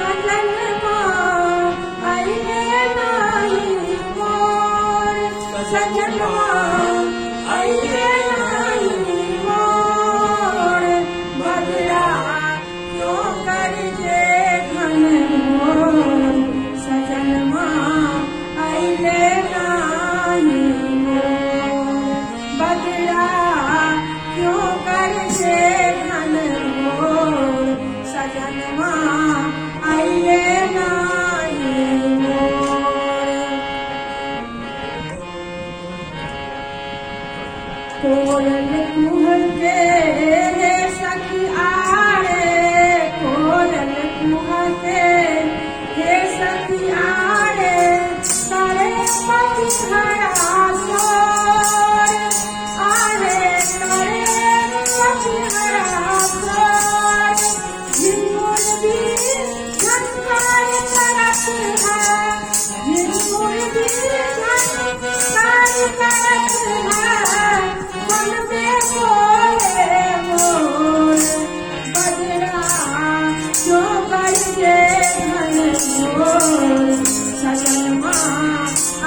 सजनमा अइले नाही मोर, सजनमा अइले नाही मोर। बदरा क्यों करजे घन घोर, सजनमा अइले नाही मोर। बदरा क्यों करजे घन घोर, सजनमा अइले नाही मोर। कोयल कुहके रे सखी आरे, कोयल कुहके हे सखी आरे, करे पपिहरा शोर, आरे करे पपिहरा शोर। झिंगुर भी झंकार करत है, झिंगुर भी झंकार करत है, वन में बोले मोर। बदरा क्यों करजे घन घोर, सजनमा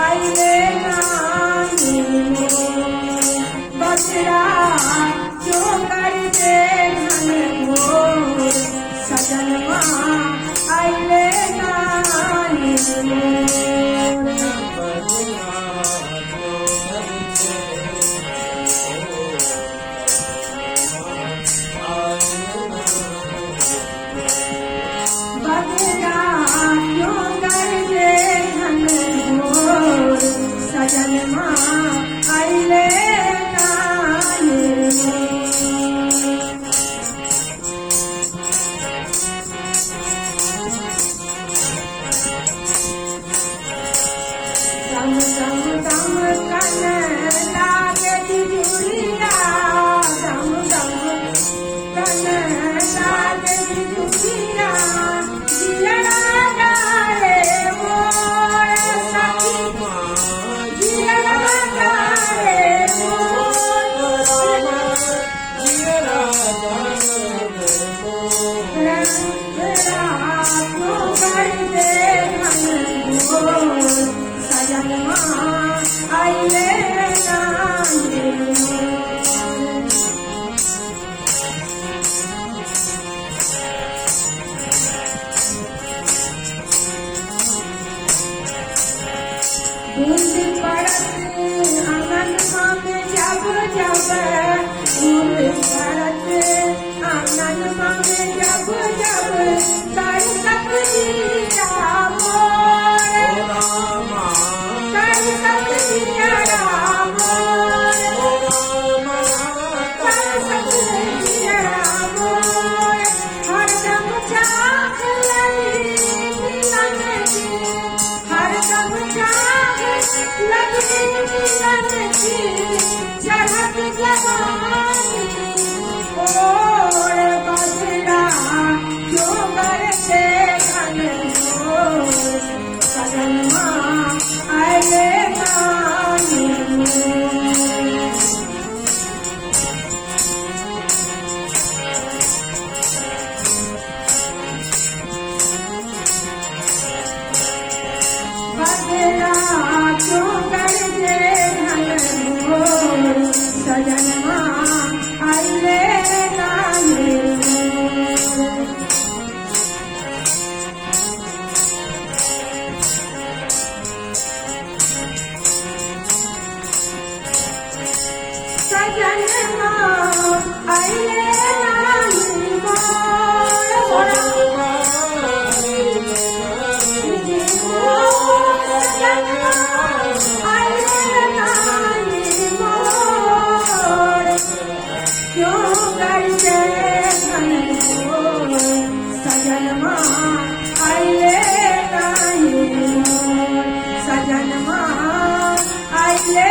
अइले नाही मोर। बदरा क्यों करजे घन घोर, सजनमा अइले नाही मोर। बदरा क्यों करजे घन घोर, सजनमा अइले नाही मोर। दम दम दम कन लागे बिजुलिया, दम दम कन लागे बिजुलिया, जियरा डारे मोर सखी, जियरा डारे मोर। बदरा क्यों करजे घन घोर, सजनमा अइले नाही मोर। बूंद पड़त आंगनमा में जब जब, बूंद पड़त आंगनमा में जब जब, तरसत जिया मोर, तरसत जिया मोर, तरसत जिया मोर। हरदम चाह लगी मिलन की, हरदम चाह लगी मिलन की, चढ़त जवानी ओर। बदरा क्यों करते घन घोर, सजनमा अइले नाही मोर। बदरा क्यों करजे घन घोर, सजनमा अइले नाही मोर। सजनमा अइले नाही मोर, सजनमा अइले नाही मोर। क्यों करजे घन घोर, सजनमा अइले नाही मोर, सजनमा अइले